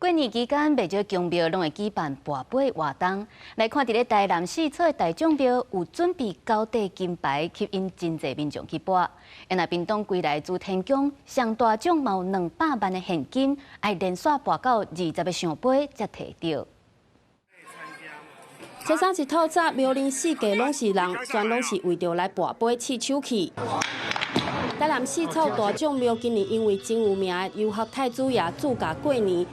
過年期間，袂少宮廟攏會舉辦跋杯活動。來看佇咧台南四草的大眾廟，有準備九塊金牌，吸引真濟民眾去跋。若屏東歸來諸天宮，上大獎嘛有200萬的現金，愛連續跋夠20個聖杯才提著。初三一透早，廟裡四界攏是人，全攏是為著來跋杯試手氣。台南四草大眾廟今年因為真有名的遊學太子爺駐駕過年，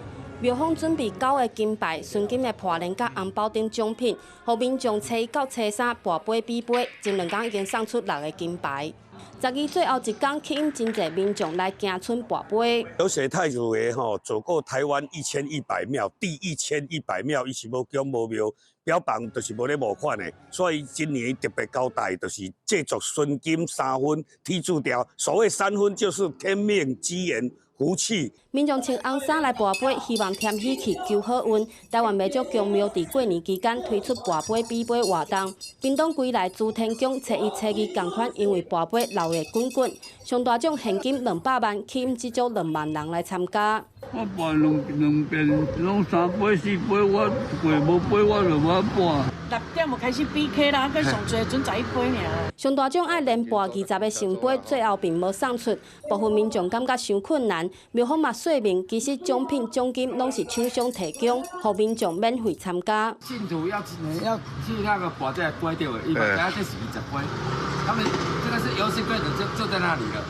廟方準備九个金牌、純金的破鏈佮紅包等獎品，予民眾初一到初三跋杯比杯，前兩工已經送出六个金牌。12最後一工，吸引真濟民眾來行春跋杯。遊學太子爺吼，走過台灣一千一百廟，第一千一百廟，伊是無宮無廟，標榜就是無咧募款的，所以今年特別交代，就是製作純金三分天注條。所謂三分，就是天命、機緣、福氣。民眾穿紅衫來跋杯，希望添喜氣、求好運。台灣袂少宮廟佇過年期間推出跋杯比杯活動。屏東歸來諸天宮初一、初二仝款，因為跋杯鬧熱滾滾，上大獎現金200萬，吸引至少2萬人來參加。我跋兩兩遍，攏三杯四杯，我過無杯我就無跋。6點就開始 PK 啦，閣上濟陣11杯爾。上大獎愛連跋20個聖杯，最後並無送出，部分民眾感覺傷困難。廟方嘛說明，其實獎品獎金攏是廠商提供，予民眾免費參加。信徒要要去那個跋這個杯對，伊嘛知影這是20杯，他們這個是遊戲規則就在那裡了。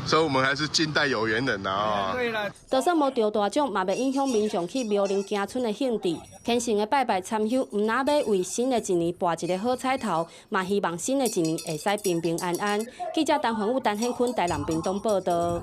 所以，我們還是靜待有緣人啊！對啦，就算無著大獎，嘛袂影響民眾去廟裡行春的興致。虔誠的拜拜參香，毋但欲為新的一年跋一个好彩頭，嘛希望新的一年會使平平安安。記者陳環武、陳顯坤台南屏東報道。